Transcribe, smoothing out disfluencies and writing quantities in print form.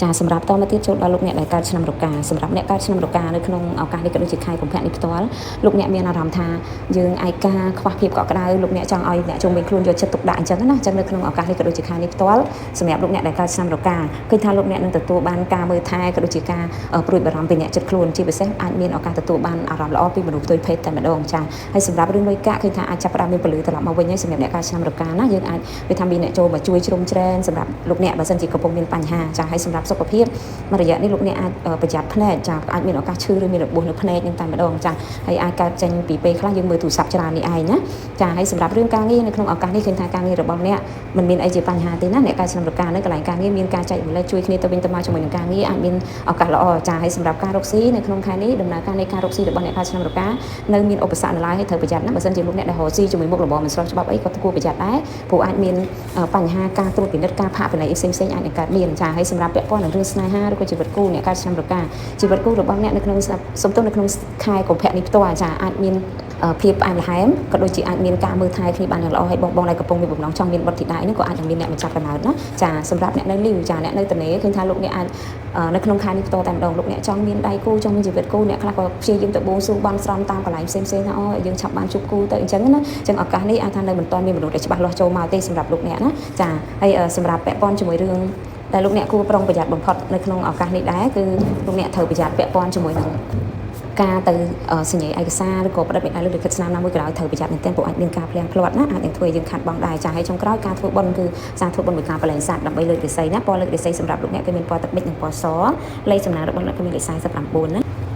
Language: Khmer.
ចាសម្រាប់តមកទៀតចូលដល់លោកអ្នកដែលកើតឆ្នាំរកាសម្រាប់អ្នកកើតឆ្នាំរកានៅក្នុងឱកាសនេះក៏ដូចជាខែកុម្ភៈនេះផ្ទាល់លោកអ្នកមានអារម្មណ៍ថាយើងឯកាខ្វះភាពកក់ក្ដៅលោកអ្នកចង់ឲ្យអ្នកជុំវិញខ្លួនយកចិត្តទុកដាក់អញ្ចឹងណាអញ្ចឹងនៅក្នុងឱកាសនេះក៏ដូចជាខែនេះផ្ទាល់សម្រាប់លោកអ្នកដែលកើតឆ្នាំរកាឃើញថាលោកអ្នកនឹងទទួលបានការមើលថែក៏ដូចជាការព្រួយបារម្ភពីអ្នកជិតខ្លួនជាពិសេសអាចមានឱកាសទទួលបានអារម្មណ៍ល្អពីមនុស្សផ្ទុយភេទតែម្ដងចាហើយសម្រាប់រឿងលុយកាក់ឃើញថាអាចចាប់ផ្ដើមមានពលឺត្រឡប់មកវិញហើយសម្រាប់អ្នកកើតឆ្នាំរកាណាយើងអាចវាថាមានអ្នកចូលមកជួយជ្រោមជ្រែងសម្រាប់លោកអ្នកបើសិនជាកំពុងមានបញ្ហាចាហើយសម្រាប់សុខភាពមួយរយៈនេះលោកអ្នកអាចប្រយ័ត្នភ្នែកចាអាចមានឱកាសឈឺឬមានរបួសនៅភ្នែកនឹងតែម្ដងចាហើយអាចកើតចេញពីពេលខ្លះយើងមើលទូរស័ព្ទច្រើននេះឯងណាចាហើយសម្រាប់រឿងការងារនៅក្នុងឱកាសនេះឃើញថាការងាររបស់អ្នកមិនមានអីជាបញ្ហាទេណាអ្នកកើតឆ្នាំរកានៅកន្លែងការងារមានការចែករំលែកជួយគ្នាទៅវិញទៅមកជាមួយនឹងការងារអាចមានឱកាសល្អចាហើយសម្រាប់ការរកស៊ីនៅក្នុងខែនេះដំណើរការនៃការរកស៊ីរបស់អ្នកកើតឆ្នាំរកានៅមានឧបសគ្គនៅឡើយហើយត្រូវប្រយ័ត្នណាបើសិនជាលោកអ្នកដែលរកស៊ីជាមួយមុខរបរមិនស្របច្បាប់អីក៏គួរប្រយ័ត្នដែរព្រោះអាចមានបញ្ហាការត្រួតពិនិត្យការផាកពិន័យផ្សេងៗអាចនឹងកើតមានចាហើយសម្រាប់ពាក់ព័ន្ធនឹងរឿងស្នេហាឬក៏ជីវិតគូអ្នកកើតឆ្នាំរកាជីវិតគូរបស់អ្នកនៅក្នុងសំទោសនៅក្នុងខែកុម្ភៈនេះផ្ទាល់ចាអាចមានភាពផ្អែមល្ហែមក៏ដូចជាអាចមានការមើលថែគ្នាបានយ៉ាងល្អហើយបងបងដែលកំពុងមានបំណងចង់មានបុត្រធីតានេះក៏អាចនឹងមានអ្នកមកចាប់កំណើតណាចាសម្រាប់អ្នកនៅលីវចាអ្នកនៅតនេឃើញថាលោកអ្នកអាចនៅក្នុងខែនេះផ្ទាល់តែម្ដងលោកអ្នកចង់មានដៃគូចង់មានជីវិតគូអ្នកខ្លះក៏ព្យាយាមទៅបួងសួងបន់ស្រន់តាមកន្លែងផ្សេងៗថាអូយើងឆាប់បានជួបគូទៅអញ្ចឹងណាអញ្ចឹងឱកាសនេះអាចថានៅមិនទាន់មានមនុស្សដែលច្បាស់លាស់ចូលមកទេសម្រាប់លោកអ្នកណាចាហើយសម្រាប់ពាក់ព័ន្ធជាមួយរឿងដែលលោកអ្នកគួរប្រុងប្រយ័ត្នបំផុតនៅក្នុងឱកាសនេះដែរគឺលោកអ្នកត្រូវប្រយ័ត្នពាក់ព័ន្ធជាមួយនឹងការទៅសញ្ញាឯកសារឬក៏ផ្ដិតមេដៃលើលិខិតស្នាមណាមួយក៏ដោយត្រូវប្រយ័ត្នមែនទែនព្រោះអាចមានការភ្លៀងភ្លាត់ណាអាចនឹងធ្វើឲ្យយើងខាត់បងដែរចាហើយចុងក្រោយការធ្វើបុណ្យគឺសារធ្វើបុណ្យមួយការបលែងសត្វដើម្បីលើករាសីណាពណ៌លើករាសីសម្រាប់លោកអ្នកគឺមានពណ៌ទឹកប៊ិចនិងពណ៌សលេខសំណាងរបស់អ្នកគឺមានលេខ49ណា។